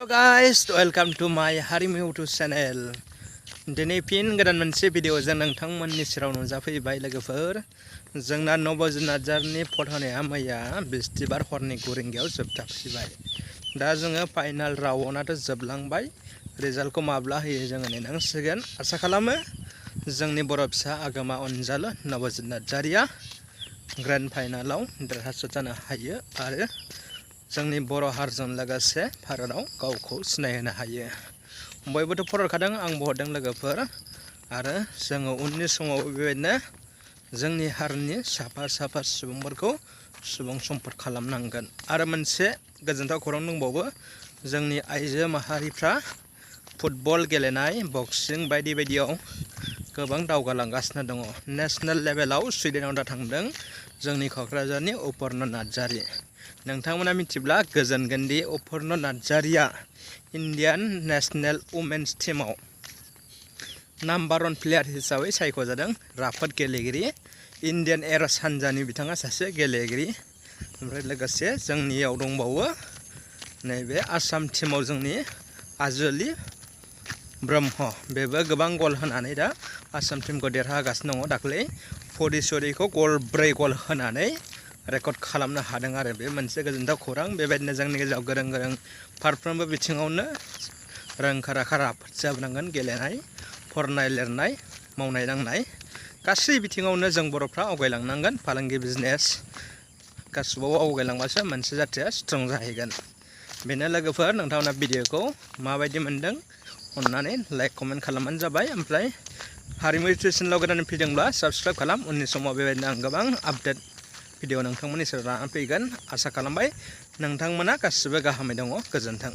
Hello guys, welcome to my HARIMU YouTube channel. दिनै फिन गोदान मोनसे भिडिअजों नोंथांमोननि सेराव नुजाफैबाय लोगोफोर। जोंना नवजुनारनि फट होनाया मैया बिस्थिबार हरनि 9 रिंगायाव जोबथाफैबाय। दा जोङो फाइनाल राउन्डआथ' जोबलांबाय। रिजाल्टखौ माब्ला होयो जोङो नेनांसिगोन। आसा खालामो जोंनि बर' फिसा आगोमा अनजालु नवजुनारिया ग्रेन्ड फाइनालाव देरहासार जानो हायो आरो जोंनि बर' हारिजों लोगोसे भारताव गावखौ सिनायहोनो हायो। बयबोथ' फरायखादों, आंबो हरदों लोगोफोर, आरो जोङो उननि समाव बेबायदिनो जोंनि हारिनि साफा सुबुंफोरखौ सुबुं सम्पद खालामनांगोन। आरो मोनसे गोजोनथाव खौरां दंबावो, जोंनि आइजो माहारिफ्रा फुटबल गेलेनाय, बक्सिं बायदि बायदियाव गोबां दावगालांगासिनो दङ। नेशनेल लेभेलाव स्विडेनाव दा थांदों जोंनि क'क्राझारनि अपर्न नार्जारि। नोंथांमोना मिथिब्ला गोजोनगोन दि अपर्न नार्जारिया इन्डियान नेशनेल वुमेन्स टीमाव नाम्बार 1 प्लेयार हिसाबै सायख'जादों। राफोद गेलेगिरि, इन्डियान एर'स हान्जानि बिथाङा सासे गेलेगिरि। ओमफ्राय लोगोसे जोंनियाव दंबावो नैबे आसाम टीमाव जोंनि आजोलि ब्रह्म, बेबो गोबां गल होनानै दा आसाम टीमखौ देरहागासिनो दङ। दाख्लै फरिसरिखौ 4 गल होनानै रेकर्ड खालामनो हादों आरो बे मोनसे गोजोनथाव खौरां। बेबायदिनो जोंनि गेजेराव गोरों फारफ्रोमबो बिथिङावनो रोंखा राखा राफोद जाबोनांगोन। गेलेनाय, फरायनाय, लिरनाय, मावनाय दांनाय गासै बिथिङावनो जों बर'फ्रा आवगायलांनांगोन। फालांगि, बिजनेस गासिबाव आवगायलांबासो मोनसे जाथिया स्ट्रं जाहैगोन। बेनो लोगोफोर, नोंथांमोना भिडिअखौ माबायदि मोनदों अन्नानै लाइक कमेन्ट खालामबानो जाबाय। ओमफ्राय हारिमु इउटुब चेनेलाव गोदान फैदोंब्ला साबस्क्राइब खालाम। उननि समाव बेबायदिनो आं गोबां आपडेट भिडिअ नोंथांमोननि सेराव लानानै फैगोन। आसा खालामबाय नोंथांमोना गासिबो गाहामै दङ। गोजोन्थों।